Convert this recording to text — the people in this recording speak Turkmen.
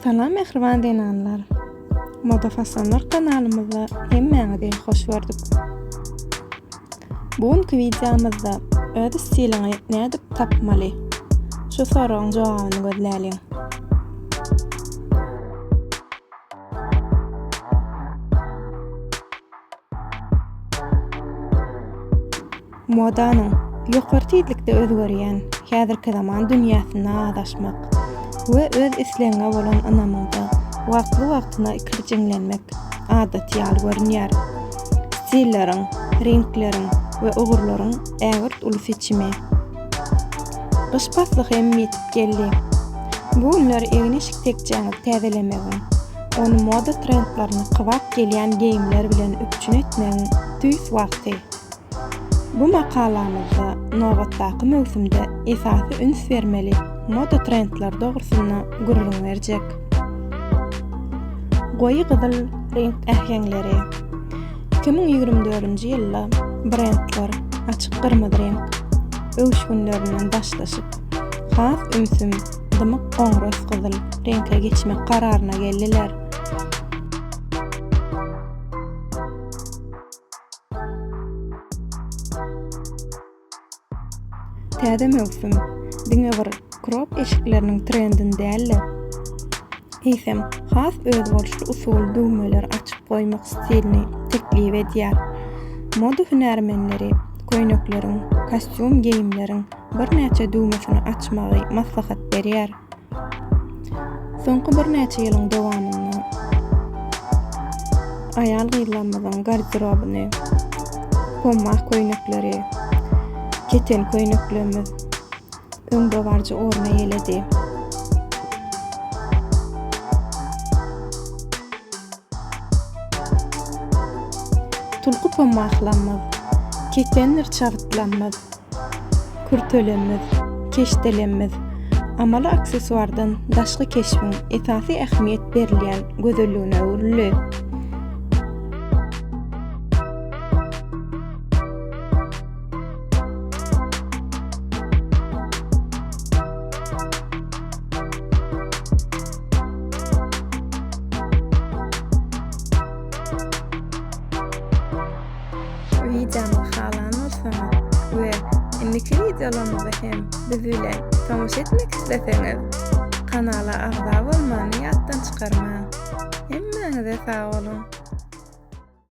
Salam mähriban zenanlar! Moda Fasonlar kanalymyzda hemmäňizi hoş gördük. Bu günki wideomyzda öz stiliňi nädip tapmaly? Şu soragyň jogabyny gözläliň. Modanyň ýokary tizlikde özgerýän häzirki zaman dünýäsinde azaşmak we öz islegiňe bolan ynamyňda wagtly-wagtyna ikirjiňlenmek adaty ýaly görünýär. Stilleriň, reňkleriň we ugurlaryň ägirt uly seçimi. Gyş pasly hem ýetip geldi. Bu günler egin-eşik tekjäňizi täzelemegiň, ony moda trendlerine kybap gelýän geýimler bilen üpjün etmegiň tüýs wagty. Bu makalamyzda nobatdaky möwsümde esasy üns bermeli moda trendleri dogrusynda gürrüň berjek. Goýy gyzyl reňk äheňleri. 2024-nji ýylda brendler açyk gyrmyzy reňk öwüşginlerinden daşlaşyp, has ümsüm, dymyk goňras gyzyl reňke geçmek kararyna geldiler. Täze möwsüm diňe bir krop eşikleriniň trendini däl-de, eýsem, has özboluşly usul düwmeleri açyp goýmak stilini teklip edýär. Moda hünärmenleri köýnekleriň, kostýum geýimleriň birnäçe düwmesini açmagy maslahat berýär. Soňky birnäçe ýylyň dowamynda aýal-gyzlarymyzyň garderobyny pommah köýnekleri, keten köýneklerimiz öňdebaryjy orun eýeledi. Tulky pommahlamyz, ketendir çabytlamyz, Kürtelemmiz, keşdelemmiz, amaly aksessuardan daşky keşbiň esasy ähmiýet berilýän gözelligine öwrüldi. Wideomyzy halan bolsaňyz we indiki wideolarymyza hem biz bilen tomaşa etmek isleseňiz kanala agza bolmany ýatdan çykarmaň. Hemmäňize sag boluň.